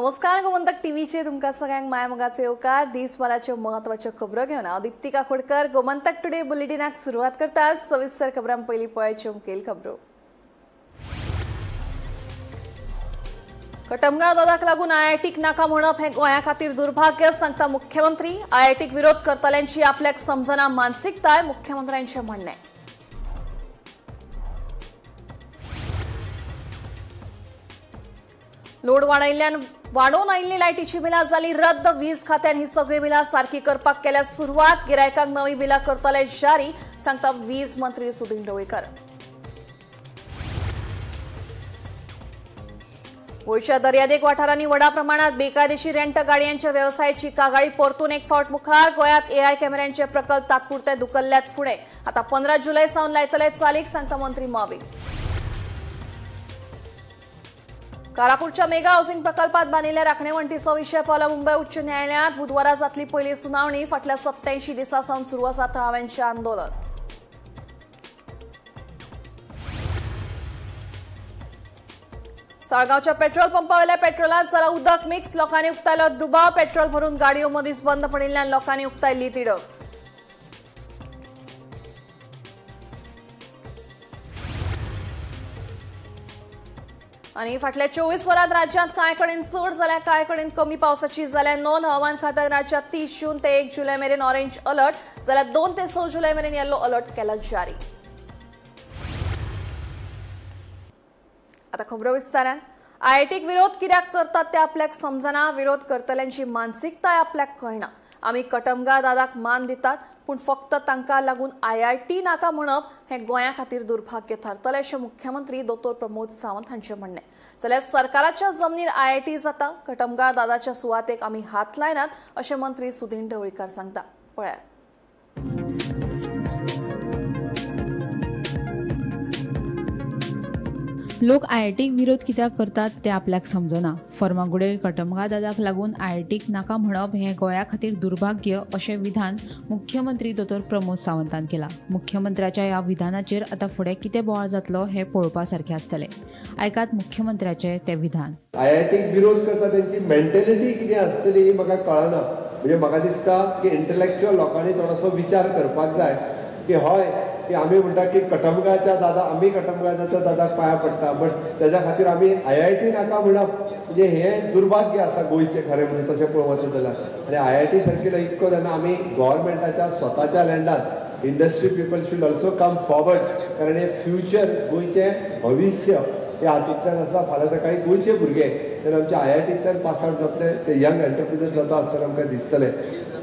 नमस्कार, गोमंतक टीव्हीचे तुमकां सगळ्यांक मायामोगाचे येवकार. दीसभराच्यो महत्वाच्यो खबरो घेवन हांव दीप्ती काकोडकर गोमंतक टुडे बुलेटिनाक सुरवात करता. सविस्तर खबरां पयलीं पळयाच्यो मुखेल खबरो. कटमगाळ दादाक लागून आयआयटीक नाका म्हणप हें गोंया खातीर दुर्भाग्य, सांगता मुख्यमंत्री. आयआयटीक विरोध करतल्यांची आपल्याक समजना मानसिकताय, मुख्यमंत्र्यांचें म्हणणें. लोड वाडयल्ल्यान वाडोवन आयिल्ली लायटीची बिलां जाली रद्द. वीज खात्यान ही सगळी बिलां सारकी करपाक केल्या सुरवात. गिरायकांक नवी बिलां करतले जारी, सांगता वीज मंत्री सुदिन ढवळीकर. गोंयच्या दर्यादेग वाठारांनी व्हडा प्रमाणात बेकायदेशीर रेंट गाडयांच्या वेवसायाची कागाळी परतून एक फावट मुखार. गोंयांत एआय कॅमेऱ्यांचे प्रकल्प तात्पुरते धुकल्ल्यात फुडें. आता 15 जुलय सावन लायतले चालीक, सांगता मंत्री मावी. कारापूरच्या मेगा हाऊसिंग प्रकल्पात बांदिल्ल्या राखणे वण्टीचो विशय पावला मुंबय उच्च न्यायालयात. बुधवारा जातली पयली सुनावणी. फाटल्या 87 दिसां सावन सुरू आसा थळाव्यांचें आंदोलन. साळगांवच्या पेट्रोल पंपावेल्या पेट्रोलात जाला उदक मिक्स. लोकांनी उक्तायलो दुबाव. पेट्रोल भरून गाडयो मदींच बंद पडिल्ल्यान लोकांनी उक्तायल्ली तिडक. आणि फाटल्या 24 वरांत राज्यांत कांय कडेन चड जाल्यार कांय कडेन कमी पावसाची जाल्या नोंद. हवामान खात्यान राज्यात 30 जून ते 1 जुलय मेरेन ऑरेंज अलर्ट, जाल्यार 2 ते 6 जुलय मेरेन येलो अलर्ट केला जारी. आता खबरो विस्तारान. आयआयटीक विरोध कित्याक करतात ते आपल्याक समजना. विरोध करतल्यांची मानसिकताय आपल्याक कळना. आमी कटमगाळ दादाक मान दितात, पूण फक्त तांकां लागून आयआयटी नाका म्हणप हें गोंया खातीर दुर्भाग्य थारतलें, अशें मुख्यमंत्री दोतोर प्रमोद सावंत हांचें म्हणणें. जाल्यार सरकाराच्या जमनीर आयआयटी जाता, कटमगाळ दादाच्या सुवातेक आमी हात लायनात, अशें मंत्री सुदिन ढवळीकार सांगता. पळयात. लोक आयआयटीक विरोध कित्याक करतात ते आपल्याक समजना. फर्मागुडेर कटमगाळ दादाक लागून आयआयटीक नाका म्हणप हें गोंया खातीर दुर्भाग्य, अशें विधान मुख्यमंत्री दोतोर प्रमोद सावंतान केलां. मुख्यमंत्र्याच्या ह्या विधानाचेर आतां फुडें कितें बोवाळ जातलो हें पळोवपा सारकें आसतलें. आयकात मुख्यमंत्र्याचें तें विधान. आयआयटीक विरोध करता तेंची मेंटेलिटी कितें आसतली ही म्हाका कळना. म्हणजे म्हाका दिसता की इंटलेक्च्युअल लोकांनी थोडोसो विचार करपाक जाय की हय की आमी म्हणटा की कटमगाळच्या दादा, आमी कटमगाळच्या दादाक पांया पडटा, बट तेज्या खातीर आमी आयआयटी नाका म्हणप म्हणजे हें दुर्भाग्य आसा गोंयचें खरें म्हणून तशें पळोवंक वचत जाल्यार. आनी आयआयटी सारकी इतको जेन्ना आमी गव्हर्मेंटाच्या स्वताच्या लँडार industry people should also come forward, कारण हें फ्युचर गोंयचें भविश्य हे हातूंतल्यान आसा. फाल्यां सकाळीं गोंयचे भुरगे जेन्ना आमच्या आयआयटींतल्यान पास आवट जातले ते यंग एंटरप्रिनर जाता आसतना आमकां दिसतले.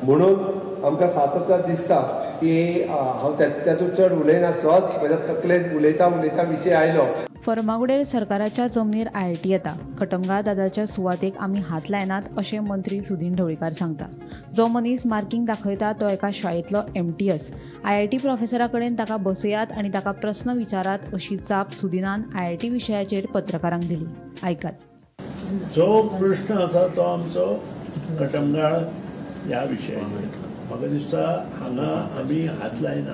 म्हणून आमकां सातत्यान दिसता की हांव तातूंत चड उलयना, सहज म्हज्या तकलेंत उलयता उलयता विशय आयलो. फर्मागुडेर सरकाराच्या जमनीर आयआयटी येता, कटमगाळ दादाच्या सुवातेक आमी हात लायनात, अशें मंत्री सुदिन ढवळीकार सांगता. जो मनीस मार्किंग दाखयता तो एका शाळेंतलो एमटीएस. आयआयटी प्रोफेसरा कडेन ताका बसयात आनी ताका प्रस्न विचारात, अशी जाप सुदिनान आयआयटी विशयाचेर पत्रकारांक दिली. आयकात. जो प्रश्न आसा तो आमचो कटमगाळ ह्या विशयाचेर म्हाका दिसता हांगा आमी हात लायना,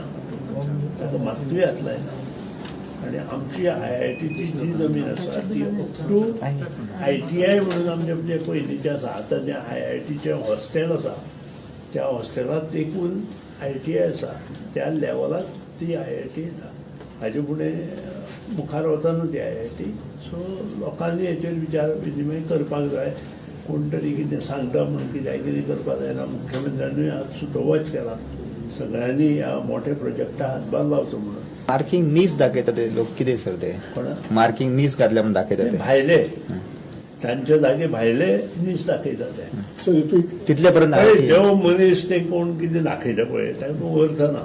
ताका मात्तूय हात लायना. आनी आमची आयआयटीची जी जमीन आसा ती अप टू आयटीआय म्हणून आमचें जें पयलींचें आसा, आतां जें आयआयटीचें हॉस्टेल आसा त्या हॉस्टेलांत देखून आयटीआय आसा त्या लेवलाक ती आयआयटी येता. हाजे फुडें मुखार वचना ती आयआयटी. सो लोकांनी हेचेर विचार विनिमय करपाक जाय. कोण तरी कितें सांगता म्हणून कित्याक कितें करपाक जायना. मुख्यमंत्र्यानूय आज सुतोवाच केला सगळ्यांनी ह्या मोठ्या प्रोजेक्टा हातभार लावचो म्हणून. मार्किंग नीस दाखयता ते लोक कितें सर ते? कोणा? मार्किंग नीस घातल्या म्हणून दाखयता ते ते. भायले तांच्या जागे भायले नीस दाखयता ते. तितले पर्यंत पळय, IIT. देव मनीस ते कोण कितें दाखयता पळय ताका अर्थ ना.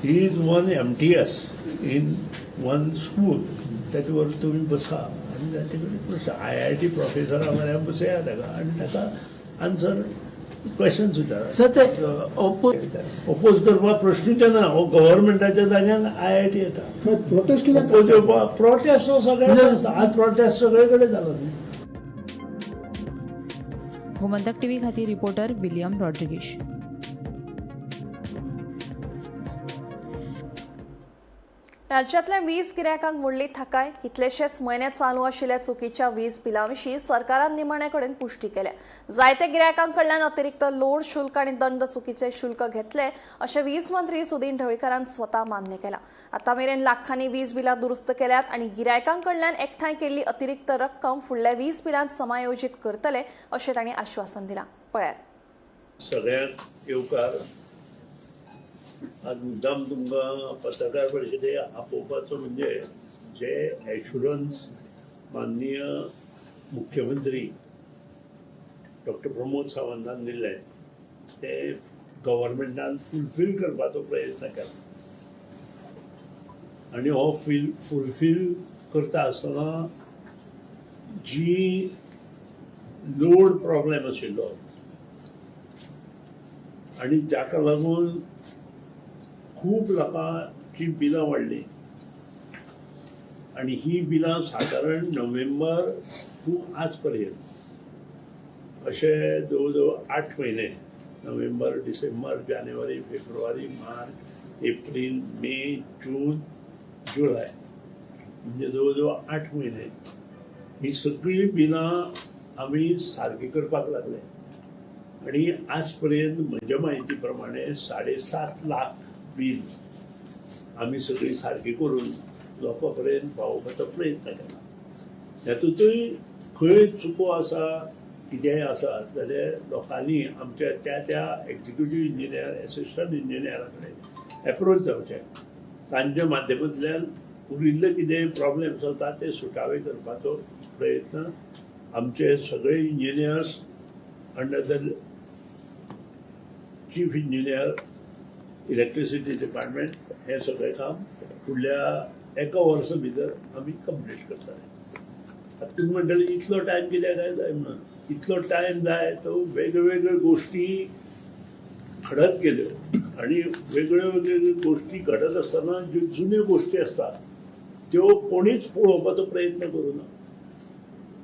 He is one MTS in one school. ताचे बरोबर तुमी बसा आनी ताचे कडेन प्रश्न आयआयटी प्रोफेसरा म्हऱ्या बसया ताका आनी ताका आन्सर क्वेश्चन विचारा. सर ते ओपोज ओपोज करपाक प्रश्नूच येना. हो गव्हर्मेंटाच्या जाग्यान आयआयटी येता. प्रोटेस्ट कित्याक? ओपोज येवपाक प्रोटेस्ट हो सगळे आसता. आज प्रोटेस्ट सगळे कडेन जालो न्ही. गोमंतक टीव्ही खातीर रिपोर्टर विलियम रॉड्रिगीश. राज्यातल्या वीज गिरायकांक मोडली थाकाय. कितलेशेच म्हयने चालू आशिल्ल्या चुकीच्या वीज बिलां विशीं सरकारान निमाणे कडेन पुष्टी केल्या. जायते गिरायकां कडल्यान अतिरिक्त लोड शुल्क आनी दंड चुकीचे शुल्क घेतले अशें वीज मंत्री सुदीन ढवळीकारान स्वता मान्य केलां. आतां मेरेन लाखांनी वीज बिलां दुरुस्त केल्यात आनी गिरायकां कडल्यान एकठांय केल्ली अतिरिक्त रक्कम फुडल्या वीज बिलांत समायोजीत करतले अशें तांणी आश्वासन दिलां. पळयात. सगळ्यांक येवकार. आज मुद्दाम तुमकां पत्रकार परिशदे आपोवपाचो म्हणजे जे एश्युरन्स माननीय मुख्यमंत्री डॉक्टर प्रमोद सावंतान दिल्ले ते गव्हर्मेंटान फुलफील करपाचो प्रयत्न केला आनी हो फुलफील करता आसतना जी लोड प्रॉब्लेम आशिल्लो आनी जाका लागून खूब लोकांची बिलां वाडलीं आनी ही बिलां सादारण नोव्हेंबर टू आज पर्यंत अशे जवळ जवळ 8 म्हयने, नोव्हेंबर, डिसेंबर, जानेवारी, फेब्रुवारी, मार्च, एप्रिल, मे, जून, जुलय, म्हणजे जवळ जवळ 8 म्हयने ही सगळीं बिलां आमी सारकी करपाक लागले आणि आजपर्यंत म्हज्या म्हायती प्रमाणे 7.5 लाख बील आमी सगळीं सारकी करून लोकां पर्यंत पावोवपाचो प्रयत्न केला. हेतूंतय खंय चुको आसा, कितेंय आसा जाल्यार लोकांनी आमच्या त्या त्या एक्झिक्युटीव इंजिनियर, एसिस्टंट इंजिनियरा कडेन एप्रोच जावचें. तांच्या माध्यमांतल्यान उरिल्ले कितें प्रॉब्लेम्स आसा ते सुटावे करपाचो प्रयत्न आमचे सगळे engineers under the chief engineer, electricity department हें सगळें काम फुडल्या एका वर्सा भितर आमी कंप्लीट करतले. आतां तुमी म्हणटले, इतलो टायम कित्याक काय जाय म्हणून. इतलो टायम जाय तो वेगळ्यो वेगळ्यो गोश्टी घडत गेल्यो आणि वेगळ्यो वेगळ्यो गोश्टी घडत आसतना ज्यो जुन्यो गोश्टी आसतात त्यो कोणीच पळोवपाचो प्रयत्न करूं ना.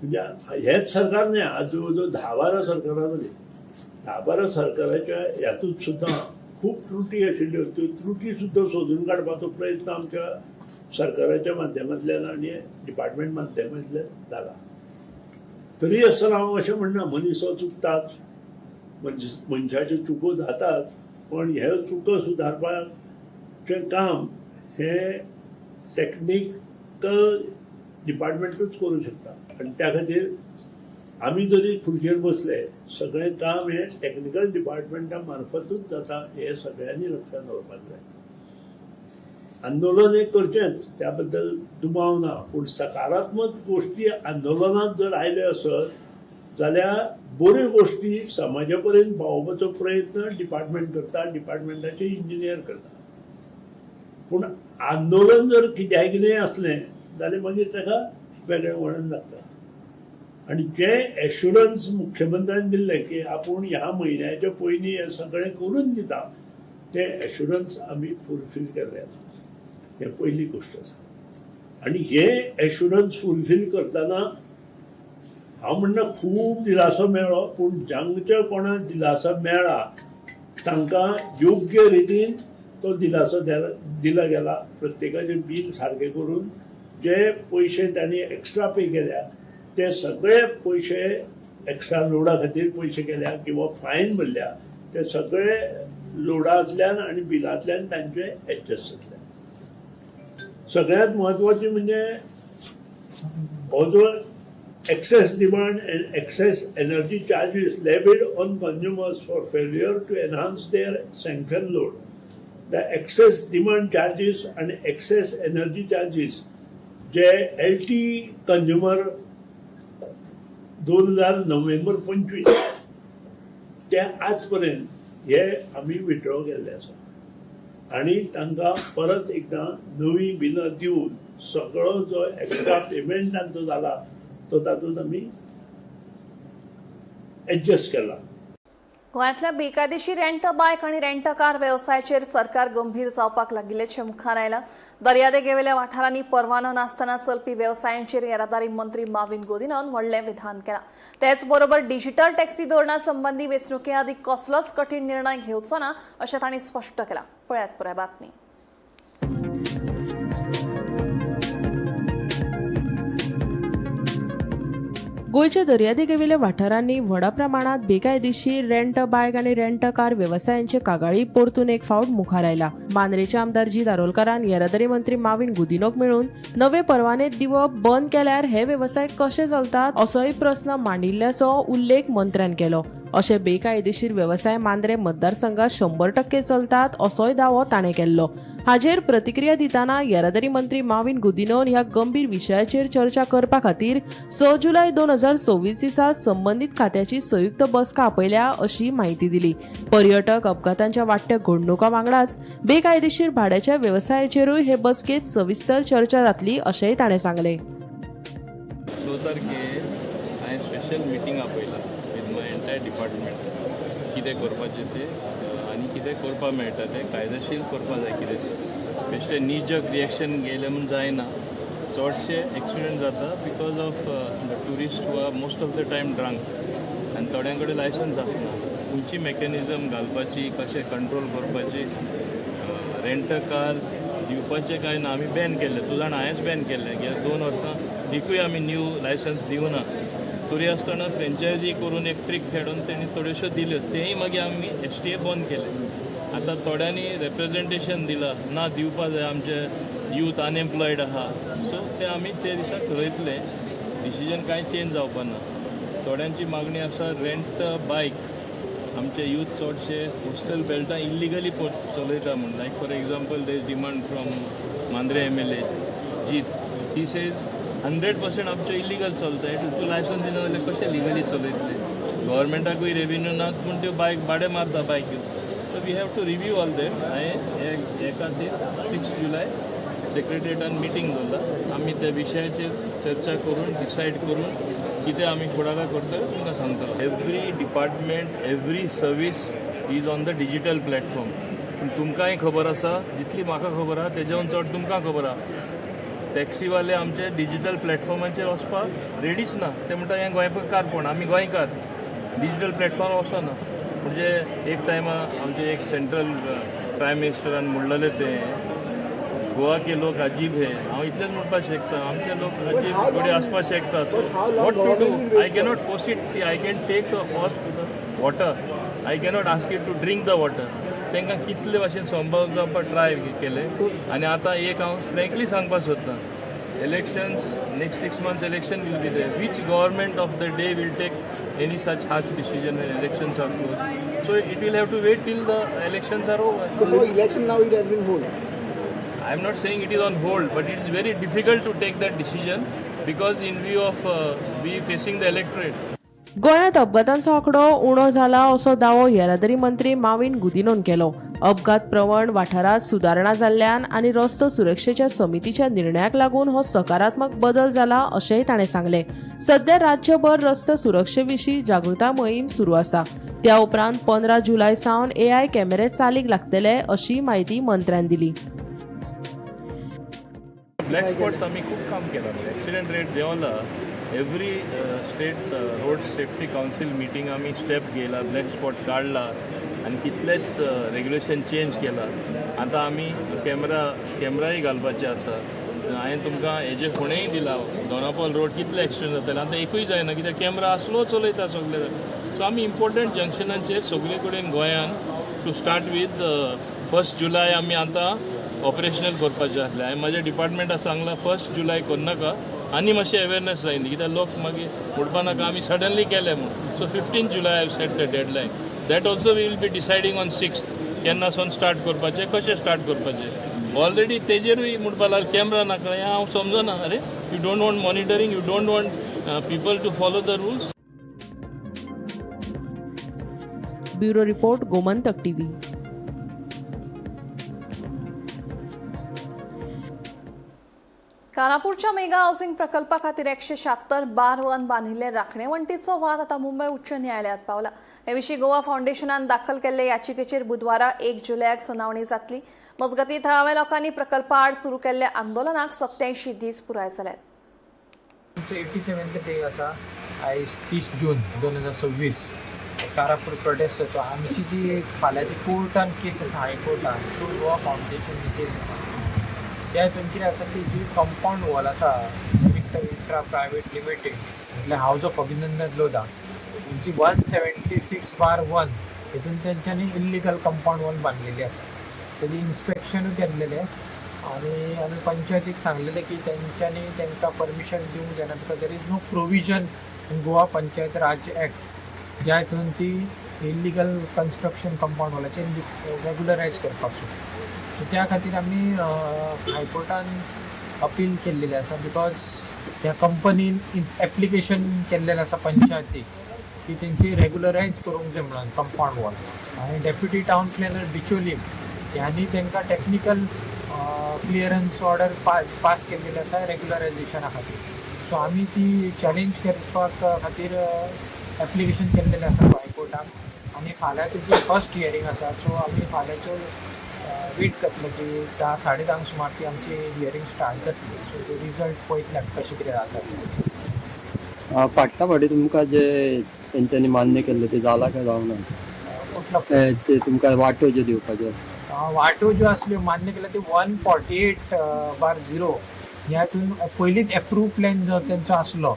म्हणजे हेच सरकार न्हय, आज जवळ जवळ 10-12 सरकारां जालीं. 10-12 सरकाराच्या ह्यातूंत सुद्दां खूब त्रुटी आशिल्ल्यो. त्यो त्रुटी सुद्दां सोदून काडपाचो प्रयत्न आमच्या सरकाराच्या माध्यमांतल्यान आनी डिपार्टमेंट माध्यमांतल्यान जाला. तरी आसतना हांव अशें म्हणना, मनीस हो चुकताच, मनशाच्यो चुको जातात, पण ह्यो चुको सुदारपाचें काम हें टॅक्निकल डिपार्टमेंटूच करूं शकता आनी त्या खातीर आमी जरी खुर्चेर बसले, सगळें काम हें टॅक्निकल डिपार्टमेंटा मार्फतूच जाता हें सगळ्यांनी लक्षांत दवरपाक जाय. आंदोलन हें करचेंच, त्या बद्दल दुबाव ना, पूण सकारात्मक गोश्टी आंदोलनात जर आयल्यो आसत जाल्यार बऱ्यो गोश्टी समाजा पर्यंत पावोवपाचो प्रयत्न डिपार्टमेंट करता, डिपार्टमेंटाचे इंजिनियर करता. पूण आंदोलन जर कित्याय कितेंय आसलें जाल्यार मागीर ताका वेगळें वळण लागता. आनी जें एश्युरन्स मुख्यमंत्र्यान दिल्लें की आपूण ह्या म्हयन्याच्या पयलीं हें सगळें करून दिता, तें एश्युरन्स आमी फुलफील केल्लें आसा. हें पयली गोश्ट आसा. आनी हें एश्युरन्स फुलफील करतना हांव म्हणना खूब दिलासो मेळ्ळो, पूण जांच्या कोणाक दिलासो मेळ्ळा तांकां योग्य रितीन तो दिलासो दिला गेला. प्रत्येकाचें बील सारकें करून जे पयशे तांणी एक्स्ट्रा पे केल्या ते सगळे पयशे, एक्स्ट्रा लोडा खातीर पयशे केल्या किंवा फायन भरल्या, ते सगळे लोडांतल्यान आनी बिलांतल्यान तांचे एडजस्ट जातले. सगळ्यात म्हत्वाचे म्हणजे हो जो excess demand and excess energy charges levied on consumers for failure to enhance their sanction load. The excess demand charges and excess energy charges J L T consumer 2000 नोव्हेंबर 25 ते आजपर्यंत हे आमी विथड्रॉ केल्ले आसा आनी तांकां परत एकदां नवीं बिलां दिवन सगळो जो एक्स्ट्रा पेमेंट तांचो जाला तो तातूंत आमी एडजस्ट केला. गोंयांतल्या बेकायदेशीर रेंट बायक आनी रेंट कार वेवसायाचेर सरकार गंभीर जावपाक लागिल्ल्याचें मुखार आयलां. दर्यादेगेवेल्या वाठारांनी परवानो नासतना चलपी वेवसायांचेर येरादारी मंत्री माविन गोदिनान व्हडलें विधान केलां. तेच बरोबर डिजिटल टॅक्सी धोरणा संबंदी वेंचणुके आदीं कसलोच कठीण निर्णय घेवचो ना अशें तांणी स्पश्ट केलां. पळयात पुराय बातमी. गोंयच्या दर्यादेगेवेल्या वाठारांनी व्हडा प्रमाणात बेकायदेशीर रेंट बायक आनी रेंट कार वेवसायांचे कागाळी परतून एक फावट मुखार आयला. मांद्रेचे आमदार जी दारोलकारान येरादारी मंत्री माविन गुदिनोक मेळून नवे परवाने दिवप बंद केल्यार हे वेवसाय कशे चलतात असोय प्रस्न मांडिल्ल्याचो उल्लेख मंत्र्यान केलो. अशे बेकायदेशीर वेवसाय मांद्रे मतदारसंघात 100% चलतात असोय दावो ताणें केल्लो. हाजेर प्रतिक्रिया दितना येरादारी मंत्री माविन गुदिनोन ह्या गंभीर विशयाचेर चर्चा करपा खातीर 6 जुलय 2026 दिसा संबंदीत खात्याची संयुक्त बसका आपयल्या अशी म्हायती दिली. पर्यटक अपघातांच्या वाडट्या घडणुकां वांगडाच बेकायदेशीर भाड्याच्या वेवसायाचेरूय हे बसकेत सविस्तर चर्चा जातली अशेंय ताणें सांगलें. 6 तारखेर हांवें स्पेशल मिटींग आपयला विथ my entire department. कितें करपाचें तें आनी कितें करपाक मेळटा तें कायदेशीर करपाक जाय. कितें बेश्टें नी जर्क रिएक्शन घेयलें म्हूण जायना. चडशे एक्सिडंट जाता because of the tourist who are most of the time drunk आनी थोड्यां कडेन लायसन्स आसना. खंयची मॅकॅनिजम घालपाची, कशें कंट्रोल करपाची, रेंट कार दिवपाचें काय ना आमी बॅन केल्लें. तूं जाणा, हांवेंच बॅन केल्लें. कित्याक 2 वर्सां एकूय आमी न्यू लायसन्स दिवना. तरी आसतना फ्रेंचायजी करून एक ट्रीक खेळून तेणी थोड्योश्यो दिल्यो, तेंय मागीर आमी एसटीए बंद केलें. आतां थोड्यांनी रेप्रेजेंटेशन दिलां ना दिवपा जाय, आमचे यूथ अनएम्प्लॉयड आहा. सो तें आमी ते दिसा ठरयतले. डिसिजन कांय चेंज जावपा ना. थोड्यांची मागणी आसा रेंट बायक. आमचे यूथ चडशे कोस्टल बेल्टां इल्लिगली चलयता म्हूण. Like for example, they demand from Mandrem MLA Jeet, he says 100% आमचे इल्लिगल चलता. तूं लायसन्स दिना जाल्यार कशें लिगली चलयतले? गव्हर्मेंटाकूय रेवेन्यू ना पूण त्यो बायक भाडें मारता बायक्यो. So we have to review all that. हांवें हे खातीर 6 जुलय सेक्रेटरिएटान मिटींग दवरला. आमी त्या विशयाचेर चर्चा करून डिसायड करून कितें आमी फुडाराक करतले तुमकां सांगतलो. Every department, every service is on the digital platform. पूण तुमकांय खबर आसा, जितली म्हाका खबर आसा तेज्याहून चड तुमकां खबर आसा. टॅक्सीवाले आमचे डिजिटल प्लॅटफॉर्माचेर वचपाक रेडीच ना. ते म्हणटा हें गोंयकारपण, आमी गोंयकार डिजिटल प्लॅटफॉर्म वचना. म्हणजे एक टायमा आमचे एक सेंट्रल प्रायम मिनिस्टरान म्हणलेलें तें, गोवा के लोक अजीब हे. हांव इतलेंच म्हणपाक शकता, आमचे लोक अजीब घडये आसपाक शकता. So what to do? I cannot force it. See, I can take a horse to the water, I cannot ask it to drink the water. तांकां कितले भाशेन समजावपाक जावपाक ट्राय केलें. आनी आतां एक हांव फ्रेंकली सांगपाक सोदतां, elections next 6 months election will be there. Which government of the day will take any such harsh decision when elections are close? So it will have to wait till the elections are over. So for election now it has been hold. I am not saying it is on hold, but it is very difficult to take that decision because in view of we facing the electorate. गोंयांत अपघातांचो आंकडो उणो जाला असो दावो येरादारी मंत्री माविन गुदिनोन केलो. अपघात प्रवण वाठारांत सुदारणा जाल्ल्यान आनी रस्तो सुरक्षेच्या समितीच्या निर्णयाक लागून हो सकारात्मक बदल जाला अशेंय ताणें सांगलें. सध्या राज्यभर रस्तो सुरक्षे विशीं जागृताय मोहीम सुरू आसा. त्या उपरांत 15 जुलय सावन एआय कॅमेरे चालीक लागतले अशी म्हायती मंत्र्यान दिली. ब्लॅक स्पॉट्स आमी खूब काम केलां. एक्सिडंट रेट देंवला. Every state road safety council meeting आमी स्टेप घेयला, ब्लॅक स्पॉट काडला आनी कितलेच रेग्युलेशन चेंज केला. आतां आमी कॅमराय घालपाचे आसा. हांवें तुमकां हेजे फुडेंय दिला, दोनापावल रोड कितले एक्सिडंट जाताले, आतां एकूय जायना कित्याक कॅमरा आसलो चलयता सगळे. सो आमी इम्पॉर्टंट जंक्शनांचेर सगळे कडेन गोंयान to start with 1 जुलय आमी आतां ऑपरेशनल करपाचें आसलें. हांवें म्हाज्या डिपार्टमेंटाक सांगलां 1 जुलय करनाका, आनी मातशें अवेरनस जायना कित्याक लोक मागीर म्हणपा नाका आमी सडनली केलें म्हूण. So 15 July I set the deadline. That also we will be deciding on 6 केन्ना सावन स्टार्ट करपाचें, कशें स्टार्ट करपाचें. ऑलरेडी तेजेरूय म्हणपा लागले कॅमरा नाका. हें हांव समजना. अरे, you don't want monitoring, you don't want people to follow the rules. Bureau report, Gomantak TV. कानापूरच्या mega housing प्रकल्पा खातीर 176/1 बांदिल्ले राखणे वण्टीचो वाद आतां मुंबय उच्च न्यायालयात पावला. हे विशीं गोवा फावंडेशनान दाखल केल्ले याचिकेचेर बुधवारा 1 जुलयाक सुनावणी जातली. मजगतीं, थळाव्या लोकांनी प्रकल्पा आड सुरू केल्ल्या आंदोलनाक 87 दीस पुराय जाल्यात. आमचो 87th day आसा आयज, 30 जून 2026, कारापूर प्रोटेस्टाचो. आमची जी फाल्यांची कोर्टान केस आसा, हायकोर्टान थ्रू गोवा फावंडेशन केस आसा, त्या हितून कितें आसा की जी कंपावंड वॉल आसा victim Contractor Infra Private Limited म्हटल्यार हावज ऑफ अभिनंदन लोधा हेंची 176/1 हितून तेंच्यांनी इल्लिगल कंपावंड वॉल बांदलेली आसा. तेजी इन्स्पेक्शनूय केल्लेलें आनी आमी पंचायतीक सांगलेलें की तेंच्यांनी तांकां परमिशन दिवंक जायना because there is no provision in Goa Panchayat Raj Act ज्या हितून ती इल्लिगल कन्स्ट्रक्शन कंपावंड वॉलाचेर रेगुलरायज करपाक शकता. सो त्या खातीर आमी हायकोर्टान अपील केल्लेलें आसा because त्या कंपनीन एप्लिकेशन केल्लेलें आसा पंचायतीक की तेंची रेगुलरायज करूंक जाय म्हणून कंपावंड वॉल. आनी डेप्युटी टावन प्लॅनर बिचोलीम ह्यांनी तांकां टॅक्निकल क्लियरन्स ऑर्डर पास केल्लेली आसा रेगुलरायजेशना खातीर. सो आमी ती चॅलेंज करपाक खातीर एप्लिकेशन केल्लेलें आसा हायकोर्टान आनी फाल्यां तेजी फर्स्ट हियरींग आसा. सो आमी फाल्यांच्यो वेट करतले की 10 10:30 सुमार ती आमची हियरींग स्टार्ट जातली. सो ते रिजल्ट पळयतले आमी कशें कितें जाता तें. फाटल्या फावटी तुमकां जे तेंच्यांनी मान्य केल्लें तें जालां काय जावंक ना? कुठलो? ते तुमकां वांट्यो ज्यो दिवपाच्यो आसता. वांट्यो ज्यो आसल्यो मान्य केल्या ती 148/0 ह्या हितून पयलींच एप्रूव प्लॅन जो तेंचो आसलो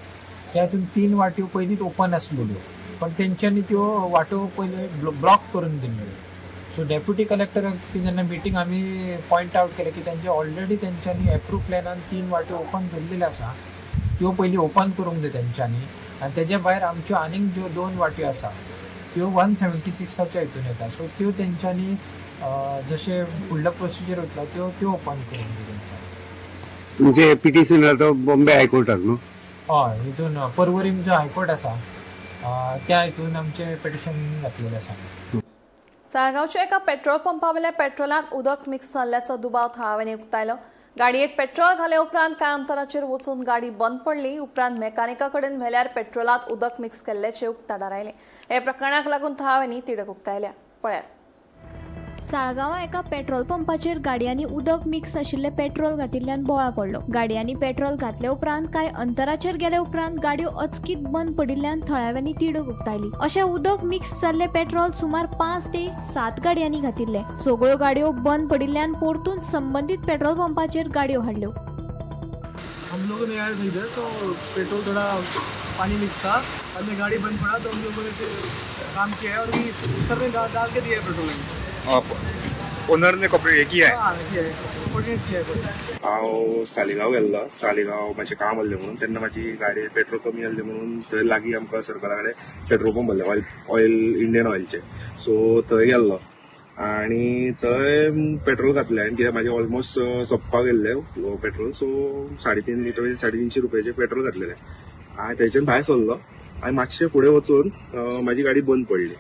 त्या हितून 3 वाट्यो पयलींच ओपन आसलेल्यो पण तेंच्यांनी त्यो वाट्यो पयली ब्लॉक करून दिल्ल्यो. सो डेप्युटी कलेक्टराक जेन्ना मिटींग आमी पॉयंट आवट केलें की तेंचे ऑलरेडी तेंच्यांनी एप्रूव प्लॅनान 3 वाट्यो ओपन दवरलेल्यो आसा त्यो पयलीं ओपन करूंक जाय तेंच्यांनी. आनी तेजे भायर आमच्यो आनीक ज्यो 2 वाट्यो आसा त्यो 176 हितून येता. सो त्यो तेंच्यांनी जशें फुडलो प्रोसिजर वतलो त्यो त्यो ओपन करूंक जाय तेंच्यांनी. तुमचे पिटिशन तो बॉम्बे हायकोर्टाक न्हू? हय, हितून पर्वरीम जो हायकोर्ट आसा त्या हितून आमचें पिटिशन घातलेलें आसा. साळगांवच्या एका पेट्रोल पंपावेल्या पेट्रोलांत उदक मिक्स जाल्ल्याचो दुबाव थळाव्यांनी उक्तायलो. गाडयेत पेट्रोल घाले उपरांत कांय अंतराचेर वचून गाडी बंद पडली. उपरांत मेकानिका कडेन व्हेल्यार पेट्रोलांत उदक मिक्स केल्ल्याचें उक्ताडार आयलें. हे प्रकरणाक लागून थळाव्यांनी तिडक उक्तायल्या. पळयात. साळगांवां एका पेट्रोल पंपाचेर गाडयांनी उदक मिक्स आशिल्लें पेट्रोल घातिल्ल्यान बोळा पडलो. गाडयांनी पेट्रोल घातले उपरांत कांय अंतराचेर गेले उपरांत गाडयो अचकीत बंद पडिल्ल्यान थळाव्यांनी तिडक उक्तायली. अशें उदक मिक्स जाल्लें पेट्रोल सुमार 5 ते 7 गाडयांनी घातिल्लें. सगळ्यो गाडयो बंद पडिल्ल्यान परतून संबंदीत पेट्रोल पंपाचेर गाडयो हाडल्यो. हम लोगों ने आया था इधर तो पेट्रोल थोड़ा पानी मिक्स था और मैं गाड़ी बंद पड़ा तो हम लोगों ने काम किया है और भी सर ने डाल के दिया है पेट्रोल. ओनर ने कॉपरेट किया है? हाँ, किया है, कोऑर्डिनेट किया है. हांव सालिगांव गेल्लो. सालिगांव मातशें काम आहलें म्हणून तेन्ना म्हाजी गाडयेर पेट्रोल कमी आहलें म्हणून थंय लागीं आमकां सर्कला कडेन पेट्रोल पंप आहलें ऑयल ऑयल इंडियन ऑयलचें. सो थंय गेल्लो आनी थंय पेट्रोल घातलें आनी कित्याक म्हाजें ऑलमोस्ट सोंपपाक येयल्लें पेट्रोल. सो 3.5 लिटर 350 रुपयाचें पेट्रोल घातलेलें आनी थंयच्यान भायर सरलो आनी मातशें फुडें वचून म्हाजी गाडी बंद पडली.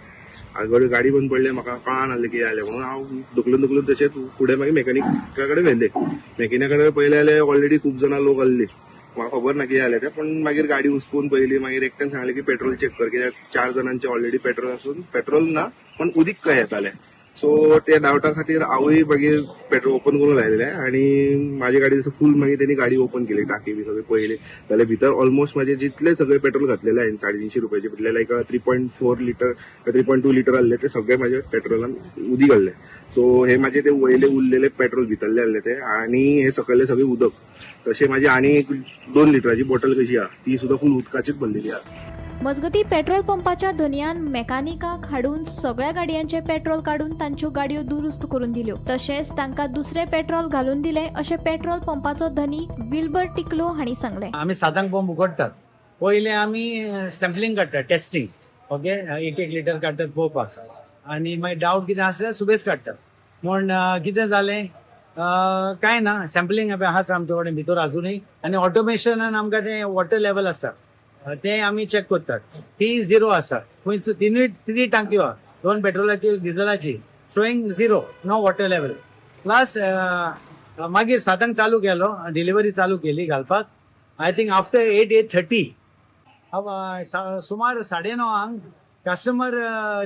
आनी गाडी बंद पडली म्हाका कळना नासलें कितें जालें म्हणून हांव धुकलून धुकलून तशेंच फुडें मागीर मेकॅनिका कडेन व्हेलें. मेकॅनिका कडेन पळयलें जाल्यार ऑलरेडी खूब जाणां लोक आहली. म्हाका खबर ना कितें जालें तें, पूण मागीर गाडी उस्पून पळयली. मागीर एकट्यान सांगलें की पेट्रोल चॅक कर कित्याक 4 जाणांचें ऑलरेडी पेट्रोल आसून पेट्रोल ना पण उदीक कहें येतालें. सो त्या डावटा खातीर हांवूय मागीर पेट्रोल ओपन करूंक लायलेलें आनी म्हाजी गाडी फूल मागीर तेणी गाडी ओपन केली, टाकी बी सगळी पळयली जाल्यार भितर ऑलमोस्ट म्हाजे जितले सगळे पेट्रोल घातलेले हांवें 350 रुपयाचे म्हटल्यार लायक 3.4 लिटर 3.2 लिटर आहले ते सगळे म्हाजे पेट्रोलान उदीक आहले. सो हे म्हाजे ते वयले उरलेले पेट्रोल भितरले आहले ते आनी हे सकयले सगळे उदक. तशें म्हाजी आनी एक 2 लिटराची बॉटल कशी आहा ती सुद्दां फूल उदकाचीच भरलेली आहा. मजगती पेट्रोल पंपाच्या धनयान मेकानिकाक हाडून सगळ्या गाडयांचे पेट्रोल काडून तांच्यो गाडयो दुरुस्त करून दिल्यो. तशेंच तांकां दुसरें पेट्रोल घालून दिलें अशें पेट्रोल पंपाचो धनी विल्बर टिकलो हांणी सांगलें. आमी 7 पंप उगडटात. पयलें आमी सॅम्पलिंग काडटात, टेस्टिंग. ओके, 1-1 लिटर काडटात पळोवपाक आनी मागीर डावट कितें आसल्यार सुबेज काडटात. पूण कितें जालें कांय ना, सॅम्पलिंग आसा आमचे कडेन भितर आजुनूय आनी ऑटोमेशनान आमकां तें वॉटर लेवल आसा ते आमी चॅक करतात. ती झिरो आसा खंयच, तिनूय 3 टांकयो आहा, 2 पेट्रोलाची डिझलाची, showing zero, no water level. Plus मागीर 7 चालू केलो, डिलिव्हरी चालू केली घालपाक. I think after 8-8:30 सुमार 9:30 कस्टमर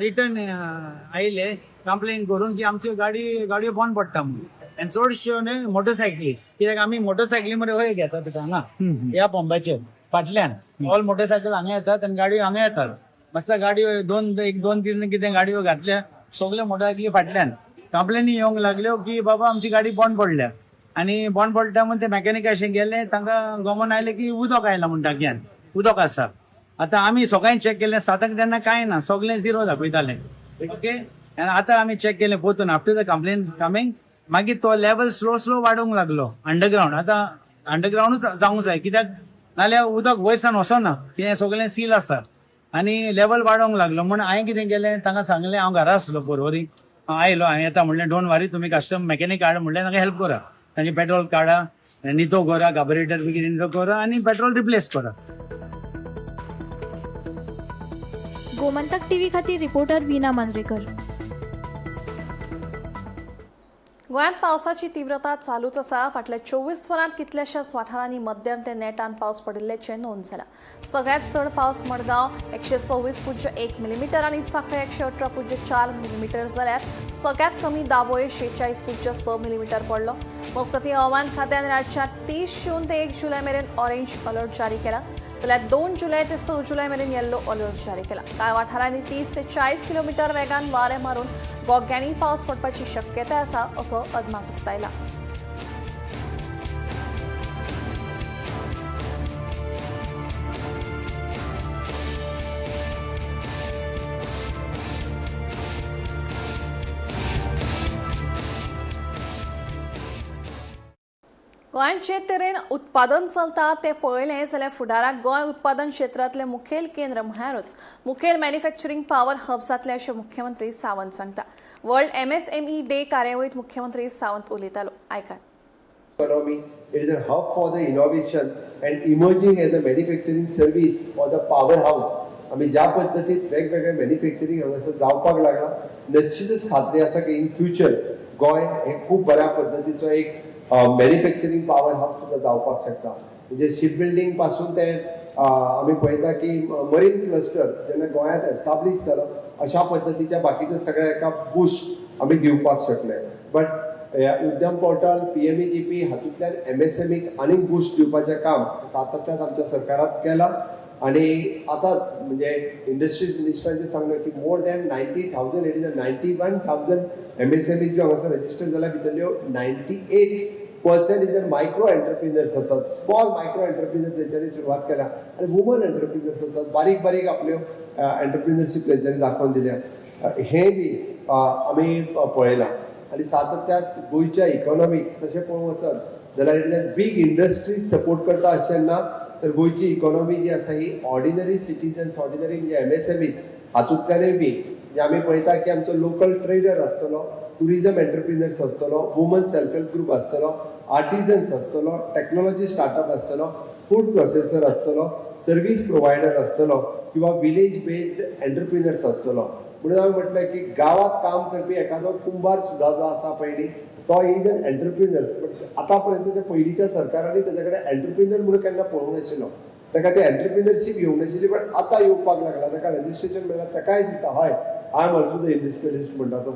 रिटर्न आयले कंप्लेन करून की आमच्यो गाडयो बंद पडटा म्हणून. आनी चडश्यो न्हय मोटरसायकली, कित्याक आमी मोटरसायकली मरे हय घेतात हांगा ह्या पंपाचेर फाटल्यान ऑल मोटरसायकल हांगा येतात आनी गाडयो हांगा येतात. मस्त गाडयो 1-2-3 कितें गाडयो घातल्या, सगल्यो मोटरसायकली फाटल्यान. कंप्लेनी येवंक लागल्यो की बाबा आमची गाडी बंद पडल्या. आनी बंद पडटा म्हूण ते मॅकॅनिकाशें गेले, तांकां गमन आयलें की उदक आयलां म्हूण टाकयान उदक आसा. आतां आमी सकाळीं चॅक केलें 7 तेन्ना कांय ना, सगळें झिरो दाखयतालें. ओके, आनी आतां आमी चॅक केलें पोतून आफ्टर the complain coming, मागीर तो लेवल स्लो स्लो वाडूंक लागलो अंडरग्रावंड. आतां अंडरग्रावंडूच जावंक जाय, कित्याक नाल्यार उदक वयर सावन वचना, तें सगळें सील आसा. आनी लेवल वाडोवंक लागलो म्हूण हांवें कितें केलें, तांकां सांगलें, हांव घरा आसलो पोरवरी, आयलो हांवें येता म्हणलें, don't वरी तुमी कस्टम मॅकॅनीक हाड म्हणलें, तांकां हेल्प करा, तांचे पेट्रोल काडा, नितो करा, कार्बोरेटर बी कितें नितो करा आनी पेट्रोल रिप्लेस करा. गोमंतक टीव्ही खातीर रिपोर्टर वीना मांद्रेकर. गोंयांत पावसाची तीव्रता चालूच आसा. फाटल्या 24 वरांत कितल्याशाच वाठारांनी मध्यम ते नेटान पावस पडिल्ल्याचें नोंद जाला. सगळ्यांत चड पावस मडगांव 126.1 मिलीमीटर आनी सांखळे 118.4 मिलीमीटर जाल्यार सगळ्यांत कमी दाबोळे 46.6 मिलीमीटर पडलो. मजगतीं हवामान खात्यान राज्यांत 30 जून ते 1 जुलय मेरेन ऑरेंज अलर्ट जारी केला, जाल्यार 2 जुलय ते 6 जुलय मेरेन येल्लो अलर्ट जारी केला. कांय वाठारांनी 30 ते 40 किलोमीटर वेगान वारें मारून गोग्यांनी पावस पडपाची शक्यताय आसा असो अदमास उक्तायला. गोंयांत जे तरेन उत्पादन चलता तें पळयलें जाल्यार फुडाराक गोंय उत्पादन क्षेत्रांतलें मुखेल केंद्र म्हळ्यारूच मुखेल मॅन्युफॅक्चरींग पावर हब जातलें अशें मुख्यमंत्री सावंत सांगता. वर्ल्ड MSME डे कार्यावळींत मुख्यमंत्री सावंत उलयतालो. आयकात. Economy, it is a hub for the innovation and emerging as a manufacturing service for the powerhouse. आमी ज्या पद्दतीत वेगवेगळे मॅन्युफॅक्चरींग हांगासर जावपाक लागला, निश्चितच खात्री आसा की इन फ्युचर गोंय हें खूब बऱ्या पद्दतीचो एक मॅन्युफॅक्चरींग पावर हावस सुद्दां जावपाक शकता. म्हणजे शिप बिल्डींग पासून ते आमी पळयता की मरीन क्लस्टर जेन्ना गोंयांत एस्टाब्लीश जालो, अशा पद्दतीच्या बाकीच्या सगळ्या एका बूस्ट आमी दिवपाक शकले. बट उद्यम पोर्टल PMEGP हातूंतल्यान MSMEक आनीक बूस्ट दिवपाचें काम सातत्यान आमच्या सरकारान केलां. आनी आतांच म्हणजे इंडस्ट्रीज मिनिस्टरांचें सांगलें की more than 90,000 it is 91,000 MSMEs ज्यो हांगासर रजिस्टर जाल्या, भितरल्यो 98% is micro entrepreneurs आसात. स्मॉल मायक्रो एंटरप्रिनर्स तेंच्यांनी सुरवात केल्या आनी वुमन एंटरप्रिनर्स आसात, बारीक बारीक आपल्यो एंटरप्रिनरशीप तेंच्यांनी दाखोवन दिल्या, हें बी आमी पळयलां. आनी सातत्यात गोंयच्या इकॉनॉमीक तशें पळोवंक वचत जाल्यार इतल्यान बीग इंडस्ट्रीज सपोर्ट करता अशें ना, तर गोंयची इकॉनॉमी जी आसा ही ऑर्डिनरी सिटीजन्स, ऑर्डिनरी म्हणजे MSME हातूंतल्यानूय बी म्हणजे आमी पळयता की आमचो लोकल ट्रेडर आसतलो, टुरिजम एंटरप्रिनर्स आसतलो, वुमन सेल्फ हेल्प ग्रूप आसतलो, आर्टिजन्स आसतलो, टॅक्नोलॉजी स्टार्टअप आसतलो, फूड प्रोसेसर आसतलो, सर्वीस प्रोवायडर आसतलो किंवा विलेज बेस्ड एंटरप्रिनर्स आसतलो. म्हणून हांवें म्हटलें की गांवांत काम करपी एखादो कुंभार सुद्दां जो आसा पयलीं तो is an entrepreneur, but आतां पर्यंत पयलींच्या सरकारांनी तेज्या कडेन एंटरप्रिनर म्हणून केन्ना पळोवंक नाशिल्लो, ताका ते एंटरप्रिनरशीप येवंक नाशिल्ली, बट आतां येवपाक लागला, ताका रजिस्ट्रेशन मेळ्ळा, ताकाय दिसता हय I am also the industrialist म्हणटा तो.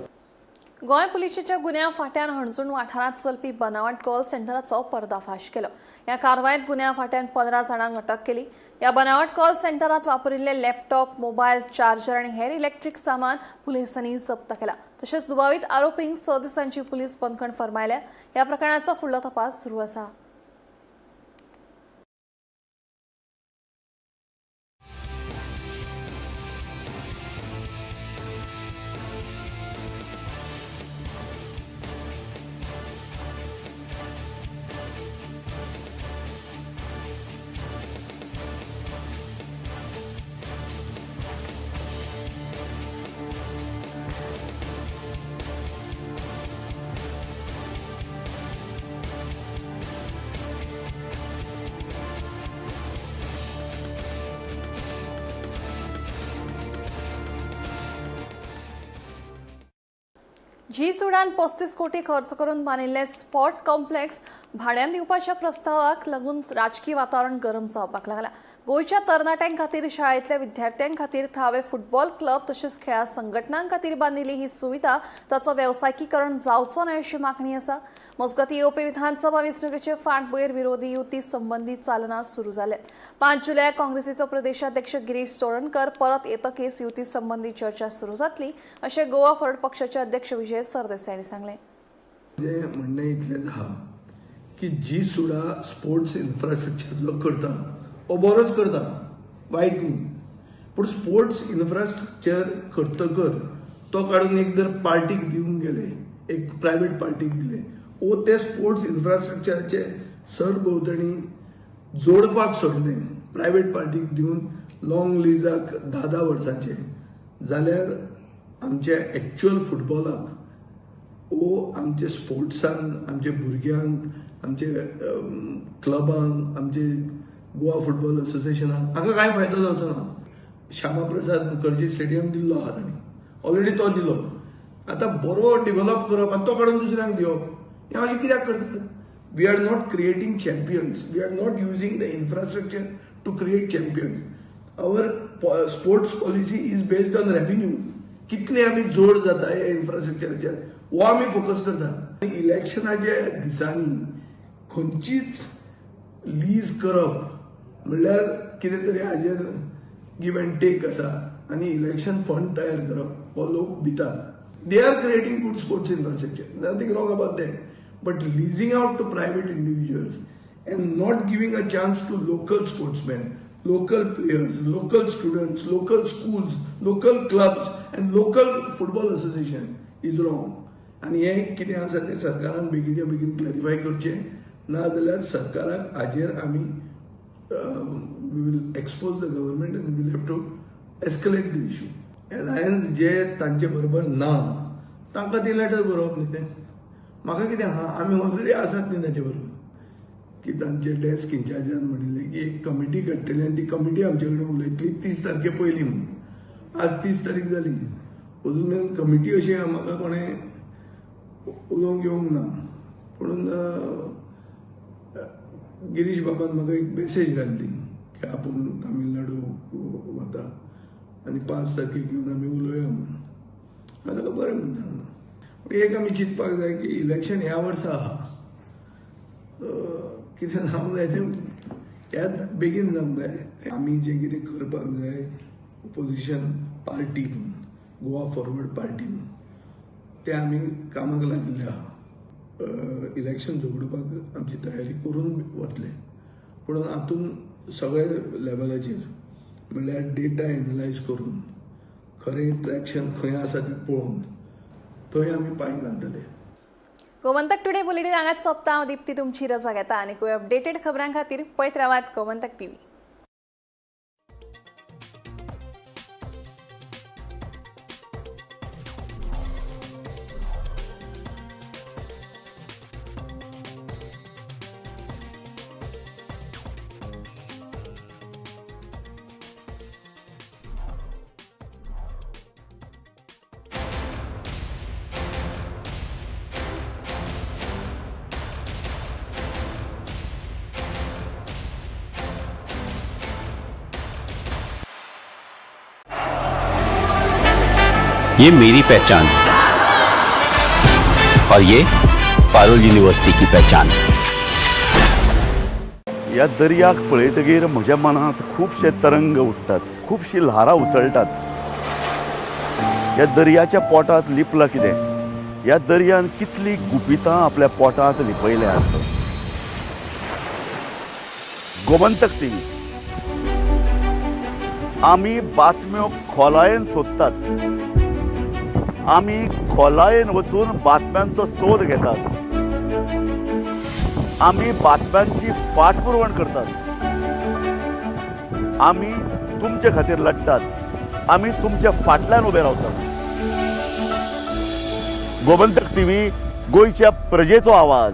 गोंय पुलिशेच्या गुन्यांव फांट्यान हणजूण वाठारांत चलपी बनावट कॉल सेंटराचो पर्दाफाश केलो. ह्या कारवायेंत गुन्यांव फांट्यान 15 जाणांक अटक केली. ह्या बनावट कॉल सेंटरांत वापरिल्ले लॅपटॉप, मोबायल, चार्जर आनी हेर इलेक्ट्रीक सामान पुलिसांनी जप्त केला. तशेंच दुबावीत आरोपींक 6 दिसांची पुलीस बंदखण फर्मायल्या. ह्या प्रकरणाचो फुडलो तपास सुरू आसा. जी सुडान 35 कोटी खर्च करून बांदिल्ले स्पॉट कॉम्प्लेक्स भाड्यान दिवपाच्या प्रस्तावाक लागून राजकी वातावरण गरम जावपाक लागला. गोंयच्या तरणाट्यां खातीर, शाळेंतल्या विद्यार्थ्यां खातीर थळावे फुटबॉल क्लब तशेंच खेळां संघटनां खातीर बांदिल्ली ही सुविधा ताचो वेवसायीकरण जावचो न्हय अशी मागणी आसा. मजगतीं येवपी विधानसभा वेंचणुकेचे फाटभुंयेर विरोधी युती संबंदी चालना सुरू जाल्या. 5 जुलयाक काँग्रेसीचो प्रदेशाध्यक्ष गिरीश चोडणकर परत येतकीच युती संबंदी चर्चा सुरू जातली अशें गोवा फॉरवर्ड पक्षाचे अध्यक्ष विजय सरदेसाय हांणी सांगलें. म्हणणें इतलेंच आहा की जी सुडा स्पोर्ट्स इन्फ्रास्ट्रक्चर जो करता हो बरोच करता, वायट न्ही, पूण स्पोर्ट्स इन्फ्रास्ट्रक्चर करतकर तो काडून एक जर पार्टीक दिवंक गेले, एक प्रायवेट पार्टीक दिले वो ते स्पोर्ट्स इन्फ्रास्ट्रक्चराचे सरभोंवतणी जोडपाक सोडले प्रायवेट पार्टीक दिवन लॉंग लिजाक 10-10 वर्सांचे, जाल्यार आमच्या एक्चुअल फुटबॉलाक वो आमचे स्पोर्ट्सांक, आमच्या भुरग्यांक, आमचे क्लबांक, आमचे गोवा फुटबॉल असोसिएशनाक हांकां कांय फायदो जावचो ना. श्यामा प्रसाद मुखर्जी स्टेडियम दिल्लो आहा तांणी ऑलरेडी, तो दिलो, आतां बरो डेव्हलप करप आनी तो काडून दुसऱ्यांक दिवप, हें अशें कित्याक करतात? We are not creating champions, we are not using the infrastructure to create champions. Our sports policy is based on revenue. कितले आमी जोड जाता ह्या इन्फ्रास्ट्रक्चराचेर हो आमी फोकस करता. इलेक्शनाच्या दिसांनी खंयचीच लीज करप म्हणल्यार कितें तरी हाजेर गिव एंड टेक आसा आनी इलेक्शन फंड तयार करप हो लोक दितात. They are creating good sports infrastructure, nothing wrong about that, but leasing out to private individuals and not giving a chance to local sportsmen, local players, local students, local schools, local clubs and local football association is wrong. आनी हें कितें आसा तें सरकारान बेगीनच्या बेगीन clarify करचें, ना जाल्यार सरकाराक हाजेर आमी we will expose the government and will have to escalate the issue. Alliance जे तांचे बरोबर ना तांकां ती लेटर बरोवप न्ही, तें म्हाका कितें आहा, आमी ऑलरेडी आसात न्ही तांचे बरोबर. की तांचे डेस्क इन्चार्जान म्हणिल्लें की एक कमिटी काडटली आनी ती कमिटी आमचे कडेन उलयतली 30 तारखे पयलीं म्हणून. आज 30 तारीख जाली, अजून मेरेन कमिटी अशी म्हाका कोणें उलोवंक येवंक ना. पूण गिरीश बाबान म्हाका एक मेसेज घाल्ली की आपूण तामिळनाडू वता आनी 5 तारखेक येवन आमी उलोवया म्हणून. हांवें ताका बरें म्हणून सांगलां. पूण एक आमी चिंतपाक जाय की इलेक्शन ह्या वर्सा आहा, कितें जावंक जाय तें ह्याच बेगीन जावंक जाय. आमी जें कितें करपाक जाय ओपोजिशन पार्टी म्हणून, गोवा फॉरवर्ड पार्टी म्हणून, तें आमी कामाक लागिल्ले आहा. इलेक्शन झगडपाक आमची तयारी करून वतले, पूण हातून सगळे लेवलाचेर म्हणल्यार डेटा एनलायज करून खरें ट्रॅक्शन खंय आसा तें पळोवन थंय आमी पांय घालतले. गोमंतक टुडे बुलेटीन हांगाच सोंपता. हांव दीप्ती तुमची रजा घेता आनी अपडेटेड खबरां खातीर पळयत रावात गोमंतक टीव्ही. ये मेरी पहचान और ये पारुल यूनिवर्सिटी की पहचान. ह्या दर्याक पळयतगीर म्हज्या मनांत खुबशे तरंग उठ्ठात, खुबशी ल्हारां उसळटात. ह्या दर्याच्या पोटांत लिपलां कितें? ह्या दर्यान कितली गुपितां आपल्या पोटांत लिपयल्यात. गोमंतक टीव्ही आमी बातम्यो खोलायेन सोदतात, आमी खोलायेन वचून बातम्यांचो सोद घेतात, आमी बातम्यांची फाटपुरवण करतात, आमी तुमचे खातीर लढतात, आमी तुमच्या फाटल्यान उबे रावतात. गोमंतक टीव्ही, गोंयच्या प्रजेचो आवाज.